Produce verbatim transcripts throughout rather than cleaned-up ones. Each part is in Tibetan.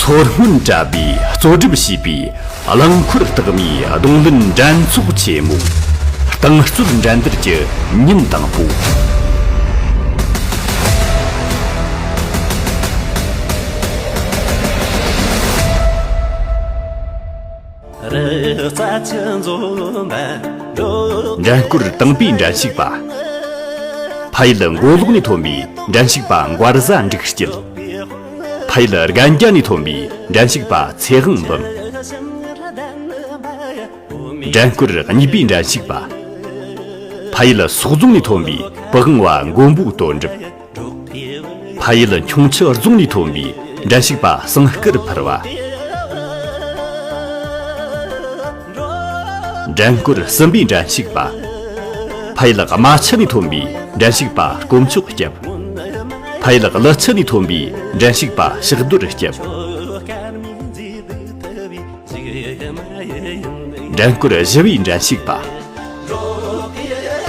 ཐོ་སྔོན་གྲྭ་པས་གཙོ་སྒྲུབ་བྱས་པའི་རླངས་འཁོར་སྟག་མའི་རྡུང་ལེན་འགྲན་ཚོགས་ཆེན་མོ། རྟིང་རྩོད་འགྲན་བསྡུར་གྱི་ཉིན་དང་པོ། འགྲན་བསྐོར་དང་པོའི་འགྲན་ཞུགས་པ། ཕ་ཡུལ་མགོ་ལོག་ནས་ཐོན་པའི་འགྲན་ཞུགས་པ་མགར་བཟའ་འབྲུག་སྐྱིད། ཕ་ཡུལ་རྒན་རྒྱ་ནས་ཐོན་པའི་འགྲན་ཞུགས་པ་ཚེ་དབང་འབུམ། འགྲན་བསྐོར་གཉིས་པའི་འགྲན་ཞུགས་པ། ཕ་ཡུལ་སོག་རྫོང་ནས་ཐོན་པའི་པི་ཝང་བ་མགོན་པོ་དོན་གྲུབ། ཕ་ཡུལ་ཁྱུང་མཆུ་རྫོང་ནས་ཐོན་པའི་འགྲན་ཞུགས་པ་ཟངས་དཀར་ཕུར་བ། འགྲན་བསྐོར་གསུམ་པའི་འགྲན་ཞུགས་པ། ཕ་ཡུལ་རྨ་ཆུ་ནས་ཐོན་པའི་འགྲན་ཞུགས་པ་དཀོན་མཆོག་སྐྱབས། ཕ་ཡུལ་ཀླུ་ཆུ་ནས་ཐོན་པའི་འགྲན་ཞུགས་པ་ཕྱག་རྡོར་སྐྱབས། འགྲན་བསྐོར་བཞི་པའི་འགྲན་ཞུགས་པ།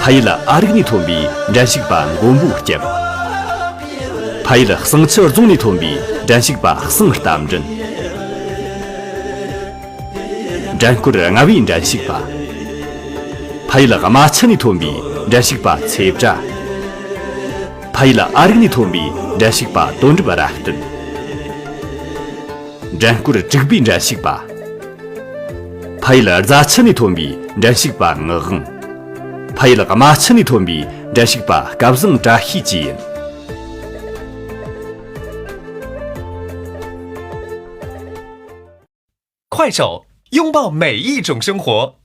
ཕ་ཡུལ་ཨ་རིག་ནས་ཐོན་པའི་འགྲན་ཞུགས་པ་མགོན་པོ་སྐྱབས། ཕ་ཡུལ་བསང་ཆུ་རྫོང་ནས་ཐོན་པའི་འགྲན་ཞུགས་པ་བསང་རྟ་མགྲིན། འགྲན་བསྐོར་ལྔ་པའི་འགྲན་ཞུགས་པ། ཕ་ཡུལ་རྨ་ཆུ་ནས་ཐོན་པའི་འགྲན་ཞུགས་པ་ཚེ་བཀྲ། ཕ་ཡུལ་ཨ་རིག་ནས་ཐོན་པའི་འགྲན་ཞུགས་པ་དོན་གྲུབ་རབ་བརྟན། འགྲན་བསྐོར་དྲུག་པའི་འགྲན་ཞུགས་པ། ཕ་ཡུལ་རྫ་ཆུ་ནས་ཐོན་པའི་འགྲན་ཞུགས་པ་ངག་དབང་། ཕ་ཡུལ་རྨ་ཆུ་ནས་ཐོན་པའི་འགྲན་ཞུགས་པ་སྐལ་བཟང་བཀྲ་ཤིས་བཅས་ཡིན། 快手，拥抱每一种生活。